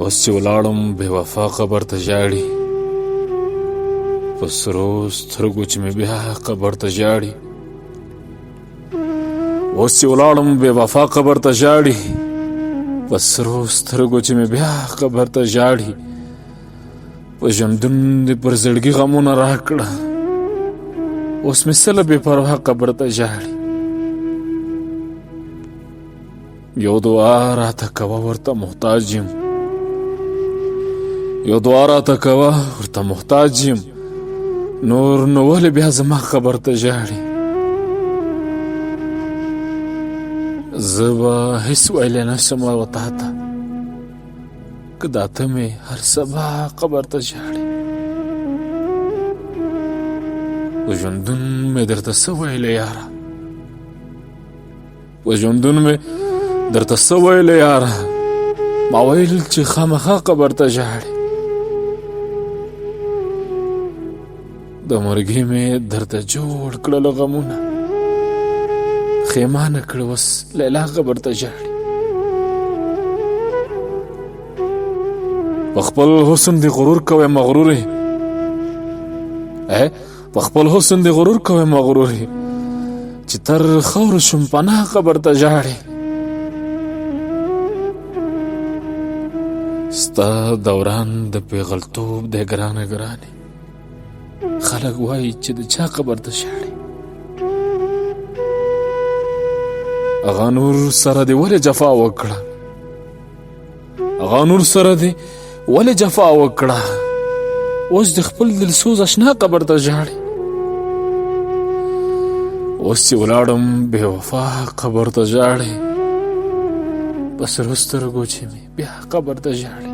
اوس چې ولاړم بې وفا قبر ته ژاړي، په سرو سترګو چې مې بیا قبر ته ژاړي. اوس چې ولاړم بې وفا قبر ته ژاړي، په سرو سترګو چې مې بیا قبر ته ژاړي. په ژوندون دې پر زړګي غمونه راکړه، اوس مې څه له بې پروا قبر ته ژاړي. یو دعا راته کوه ورته محتاج یم، یو دعا راته کوه ورته محتاج یم، نور نو ولې بیا زما قبر ته ژاړي؟ زه به هیڅ ویلی نه شم و تا ته، که دا ته مې هر سبا قبر ته ژاړي. په ژوندون مې درته څه ویلی یاره، په ژوندون مې درته څه ویلی یاره، ما ویل چې خامخا قبر ته ژاړې. د مرګي مې درته جوړ کړل غمونه، خیمانه کړه اوس لیلا قبر ته ژاړي. په خپل حسن دی غرور کوي مغرورې، په خپل حسن دی غرور کوي مغرورې، چې تر خاورو شم پناه قبر ته ژاړې. ستا دوران د پیغلتوب دی ګرانه ګرانې، خلک وایي چې د چا قبر ته ژاړې. هغه نور سره دې ولې جفا وکړه، هغه نور سره دې ولې جفا وکړه، اوس د خپل دلسوز اشنا قبر ته ژاړې. اوس چې ولاړم بې وفا قبر ته ژاړې، په سرو سترګو چې مې بیا قبر ته ژاړې.